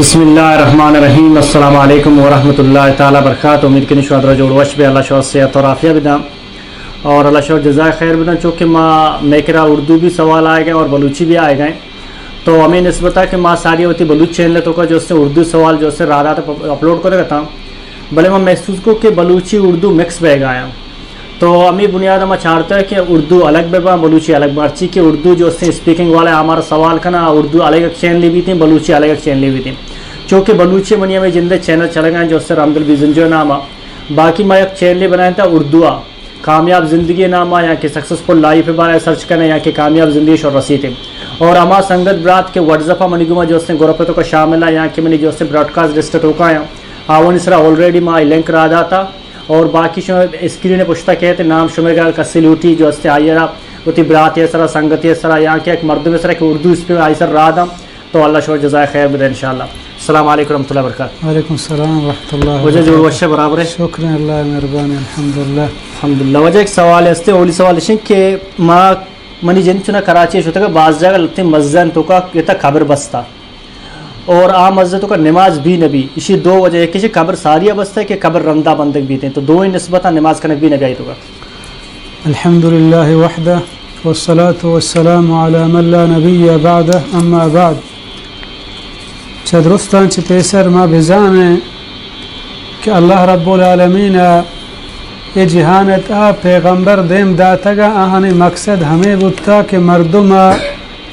بسم اللہ الرحمن الرحیم۔ السلام علیکم ورحمۃ اللہ تعالی وبرکاتہ۔ امید کنی شما درا جوڑ وش بے، اللہ شما صحت اور عافیہ بداں اور اللہ شما جزائے خیر بداں۔ چونکہ ما میکرا اردو بھی سوال آئے گئے اور بلوچی بھی آئے گئے، تو ہمیں نسبت ہے کہ ما ساری وتی بلوچ چینل تو کا جو اس نے اردو سوال جو اس نے رادات اپلوڈ کرے رہتا، بلے ما محسوس کو کہ بلوچی اردو مکس بہ گایا۔ تو ہمے بنیاد ء ما چارتہ کہ اردو الگ بہ باں، بلوچی الگ باں، پرچی کہ اردو جو استیں اسپیکنگ والے ہمارا سوال کنا، اردو الگ ایک چینلے بیتیں، بلوچی الگ ایک چینلے بیتیں۔ چونکہ بلوچی منی ہمیں جندے چینل چلگا ہیں جو استیں رحمدل بیزنجو نام ء۔ باقی ما یک چینلے بنائیں تا اردو ء، کامیاب زندگی نام ء، یا کہ سکسیسفل لائف ء بارے سرچ کنے، یا کہ کامیاب زندگی شو رسیتے۔ اور ہما سنگت برات کے واٹس ایپ ء منی گما جو استیں گروپ تو کا شامل ہے، یا کہ منی جو استیں براڈکاسٹ لسٹ تو کا ہیں، آوانی سرا آلریڈی ما لنک را داتا۔ اور باقی شما اسکرین پشتا کہتے نام شما اگر کسی لوٹی جو استے آئی را وتی براتی سرا، سنگتی سرا، یا کہ ایک مردم سرا کہ اردو اسپیکنگ آئی سر را داں، تو اللہ شما جزائے خیر بدے انشاءاللہ۔ السلام علیکم ورحمۃ اللہ وبرکاتہ۔ وعلیکم السلام ورحمۃ اللہ وجہ جوڑ وبرکاتہ۔ وش برابر ہے؟ شکر اللہ مہربانی، الحمدللہ۔ الحمدللہ۔ وجہ ایک سوال استے، اولی سوال اشن کہ ما، منی جند چنا کراچی شتگا، باز جاگہ لتے مزن تو کا کتا قبر بستا۔ اور آ مسجد تو کا نماز بھی نبی۔ اشی دو وجہ، یکی چہ قبر ساری بستا ہے کہ قبر رندا بندگ بیتے ہیں۔ تو دوئیں نسبتا نماز کنگ بھی نبی آئی تو کا۔ الحمدللہ وحدہ والصلاة والسلام علی من لا نبی بعدہ، اما بعد۔ چہ درستان چہ پیسر ما بزانیں کہ اللہ رب العالمین ء اے جہان ء تہا پیغمبر دیم داتگ ء آہانی مقصد ہمے بوتا کہ مردم ء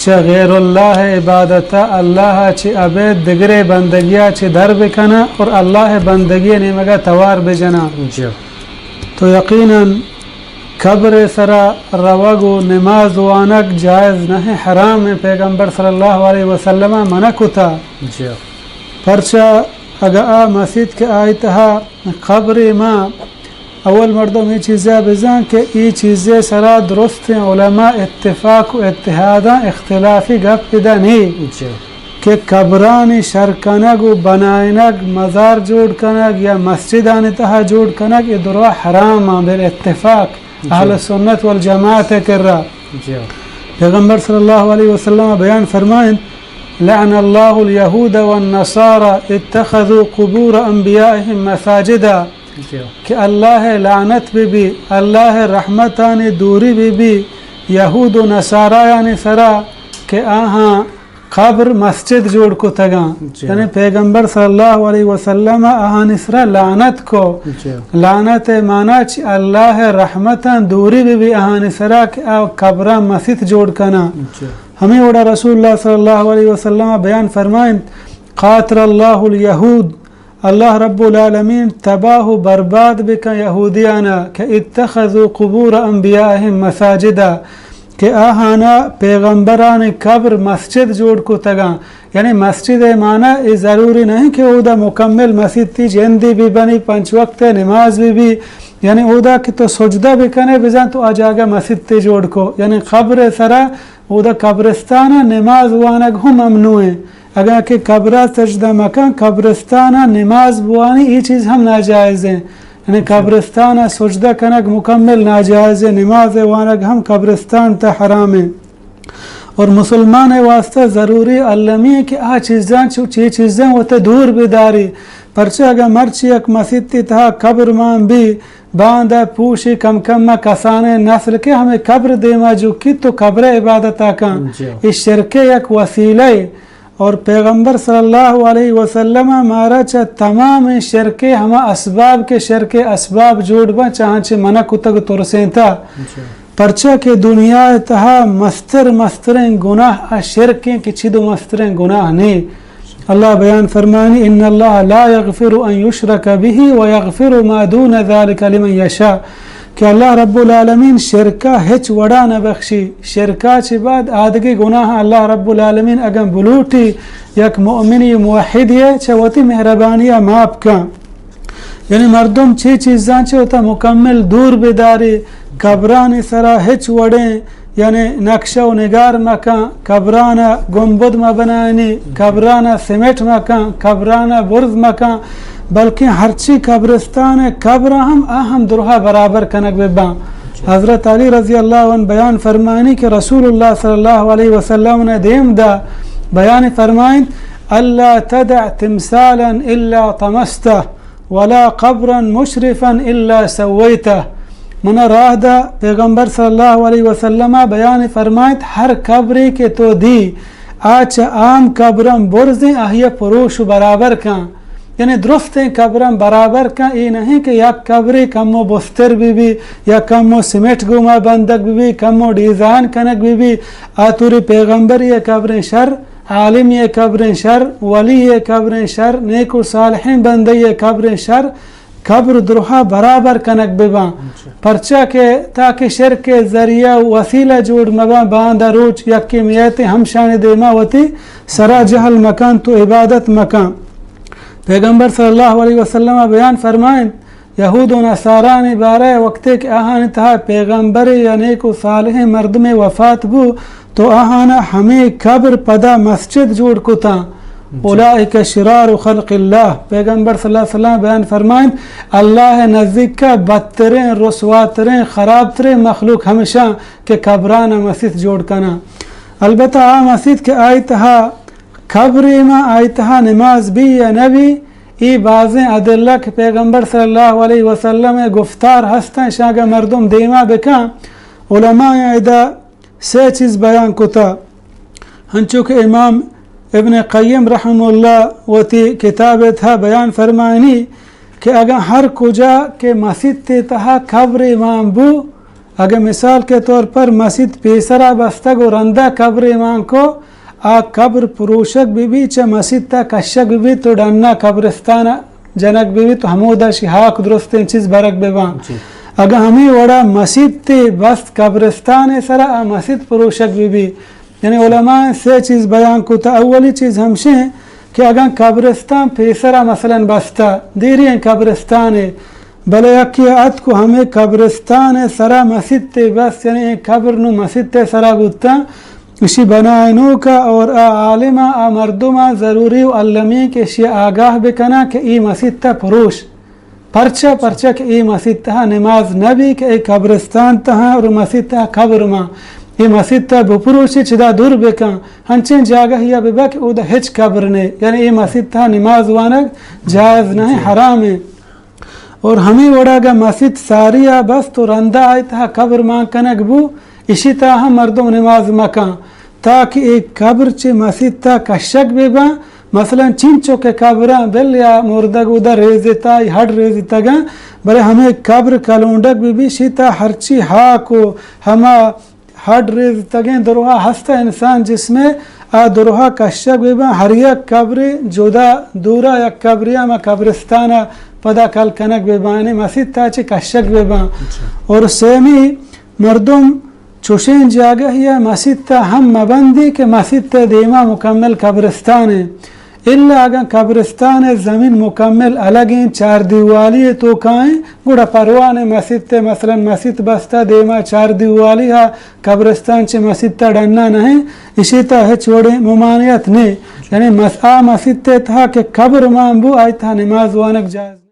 چہ غیر اللہ ء عبادت ء اللہ ء چہ ابید دگرے بندگی ء چہ در بکناں اور اللہ ء بندگی ء نیمگ ء توار بجناں۔ جی۔ تو یقیناً قبر ء سرا روگ و نماز وانگ جائز نہ، حرام ء، پیغمبر صلی اللہ علیہ وسلم ء منع کتا۔ جی۔ پرچا اگاں آ مسیت کہ آئی تہا قبرے ما اول مردم اے چیزا بزان کہ اے چیزے سرا درستیں علماء اتفاق و اتحاداں، اختلافی گپ ادا نی۔ جی۔ کہ قبرانی شر کنگ و بنائینگ، مزار جوڑ کنگ یا مسجدانی تہا جوڑ کنگ، اے دروا حرام آں بالاتفاق۔ جی۔ اہل سنت والجماعت کرا۔ جی۔ پیغمبر صلی اللہ علیہ وسلم بیان فرمائن، لعن اللہ الیہود والنصارى اتخذوا قبور انبیائهم مساجدا۔ جی۔ کہ اللہ لعنت بہ بی، اللہ رحمتانی دوری بہ بی، یہود و نصارایانی سرا کہ آہاں قبر مسجد جوڑ کتگاں۔ جی۔ یعنی پیغمبر صلی اللہ علیہ وسلم آہانی سرا لعنت کو۔ جی۔ لعنت معنی چی؟ اللہ رحمتاں دوری بہ بی آہانی سرا کہ آ قبراں مسیت جوڑ کناں۔ جی۔ ہمیں وڑا رسول اللہ صلی اللہ علیہ وسلم بیان فرمائن، قاتل اللہ الیہود، اللہ رب العالمین تباہ و برباد بکن یہودیانا کہ اتخذوا قبور انبیائهم مساجدا، کہ آہانا پیغمبران قبر مسجد جوڑ کتگاں۔ یعنی مسجد معنی اے ضروری نہیں کہ اودا مکمل مسیتی جندی بہ بنی، پنچ وقت نماز بہ بی، یعنی اودا کہ تو سجدہ بکنے بزن تو آ جاگہ مسیت جوڑ کو، یعنی قبر سرا اودا قبرستان نماز وانگ ہم ممنوع ہے۔ اگاں کہ قبرا سجدہ مکن، قبرستانا نماز بوانی، اے چیز ہم ناجائز ہیں۔ یعنی قبرستانا سجدہ کنگ مکمل ناجائز ہے، نماز وانگ ہم قبرستان تا حرام ہے۔ اور مسلمان واسطہ ضروری المی ہے کہ آ چیزاں چو چی چیزاں وتے دور بداری۔ پرچہ اگاں مرچی یک مسیتی تہا قبر مان بی، باندا پوشی کم کم کسانیں نسل کہ ہمیں قبر دیما جوکی تو قبر عبادتا کن۔ جی۔ اے شرک یک وسیلہ ہے۔ اور پیغمبر صلی اللہ علیہ وسلم مارا چہ تمام شرک ہما اسباب کے شرک اسباب جوڑ بن چاہاں چہ منع کتگ ترسینتا۔ جی۔ پرچا کہ دنیا تہا مستر مستریں گناہ ا شرکیں کہ چد و مستریں گناہ نے۔ اللہ بیان فرمانی، ان اللہ لا یغفر ان یشرک به و یغفر ما دون ذلک لمن یشاء، کہ اللہ رب العالمین شرکا ہچ وڑا نہ بخشی۔ شرکا چہ بعد آدگہ گناہ اللہ رب العالمین اگاں بلوٹی یک مؤمنی موحدی چہ وتی مہربانی معاف کن۔ یعنی مردم چی چیزاں چہ وتا مکمل دور بداری، قبرانی سرا ہچ وڑیں یعنی نقشہ و نگار مکن، قبران گنبد مبنائنی، قبران سمٹ مکن، قبران برز مکن، بلکہ ہرچی قبرستان قبر ہم آ ہم درہا برابر کنگ بباں۔ حضرت علی رضی اللہ عنہ بیان فرمائنی کہ رسول اللہ صلی اللہ علیہ وسلم نے دیم دا بیان فرمائن، ألا تدع تمثالا إلا طمسته، ولا قبرا مشرفا إلا سويته۔ منا راہ دا، پیغمبر صلی اللہ علیہ وسلم بیان فرمائیت، ہر قبرے کہ تو دی، آ چہ عام قبراں برزیں، آہی پروش و برابر کن۔ یعنی درستیں قبراں برابر کن، اے نہیں کہ یک قبرے کمو بستر بی بی، یا کمو سیمنٹ گوما بندگ بی بی، کمو ڈیزائن کنگ بی بی، آ توری پیغمبری قبریں شر، عالمی قبریں شر، ولی قبریں شر، نیک و صالحیں بندے قبریں شر، قبر درہا برابر کنگ بباں۔ اچھا۔ پرچا کہ تاکہ شرک ذریعہ و وسیلہ جوڑ مباں، باندا روچ یکے میت ہمشانی دیما وتی سرا جہل مکن تو عبادت مکن۔ پیغمبر صلی اللہ علیہ وسلم بیان فرمائیں، یہود و نصارانی بارہ وقتے کہ آہانی تہا پیغمبرے یا نیک و صالحیں مردمے وفات بو، تو آہانا ہمے قبر پدا مسجد جوڑ کتاں۔ جی۔ اولئک شرار خلق اللہ۔ پیغمبر صلی اللہ علیہ وسلم بیان فرمائیں، اللہ نزدیکا بدتریں، رسواتریں، خرابتریں مخلوق ہمشاں کہ قبران مسیت جوڑ کناں۔ البتہ آ مسیت کہ آئی تہا قبرے ما آئی تہا نماز بی یا نہ بی، اے بازیں ادلہ کہ پیغمبر صلی اللہ علیہ وسلم گفتار ہستاں، شاگہ مردم دیما بکاں۔ علماء ادا سے چیز بیان کتا، ہنچو کہ امام ابن قیم رحمہ اللہ وتی کتاب تہا بیان فرمائنی کہ اگاں ہر کجا کہ مسیت تہا قبر امام بو، اگاں مثال کے طور پر مسیت پیسرا بستگ و رندا قبر امام کو، آ قبر پروشگ بہ بی، چہ مسیت تا کشگ بہ بی تو ڈنا قبرستان جنگ بہ بی تو ہمودا شی ہاک درستیں چیز برگ بہ باں۔ جی۔ اگاں ہمے وڑا مسیت بست قبرستان سرا، آ مسیت پروشگ بہ بی۔ یعنی علماء سے چیز بیان کتا۔ اولی چیز ہمشیں کہ اگاں قبرستان پیسرا مثلاً بستا، دیری ہیں قبرستان، بلے یکے اتک و ہمے قبرستان سرا مسیت بست، یعنی اے قبر نو مسیت سرا بوتا، اشی بنائینوکا اور آ عالما، آ مردما ضروری و المی کہ اشی آگاہ بکنا کہ ای مسیت پروش۔ پرچا؟ پرچا کہ اے مسیت تہا نماز نہ بی کہ اے قبرستان تہا اور مسیت تہا قبر ما۔ اے مسیت تہا بپروشی، چدا دور بکن۔ ہنچیں جاگہ یا ببا کہ اودا ہچ قبر نے، یعنی اے مسیت تہا نماز وانگ جائز نہیں، جی۔ حرام ہے۔ اور ہمے وڑا اگاں مسیت ساری آ بست و رندا آئی تہا قبر مان کنگ بو، اشی تہا ہم مردم نماز مکن، تاکہ اے قبر چہ مسیت تہا کشگ بہ باں۔ مثلاً چینچو کہ قبراں بل یا مردگ اودا ریزتا، ہڈ ریزتگاں، بلے ہمے قبر کلونڈگ بہ بی، اشی تہا ہرچی ہاک و ہما ہڈ ریزتگیں درہا ہست انسان جسمے، آ درہا کشگ بہ باں، ہر یک قبرے جدا دورا یک قبرے ہما قبرستانا پدا کل کنگ بہ باں، یعنی مسیت تا چہ کشگ بہ باں۔ اچھا۔ اور سیمی مردم چوشیں جاگہ یا مسیت تا ہم مبندی کہ مسیت تا دیما مکمل قبرستان ہے۔ الا اگاں قبرستان ء زمین مکمل الگیں چار دیوالی ء توکائیں، گڑا پرواہ نے مسیت ء، مثلاً مسیت بستہ دیما چار دیوالی ء، قبرستان چہ مسیت ء ڈنا نہ ایں، اشی تہ ہچ وڑیں ممانعت نے۔ یعنی مس-، آ مسیت ء تہا کہ قبر مان بو، آئی تہا نماز وانگ جائز۔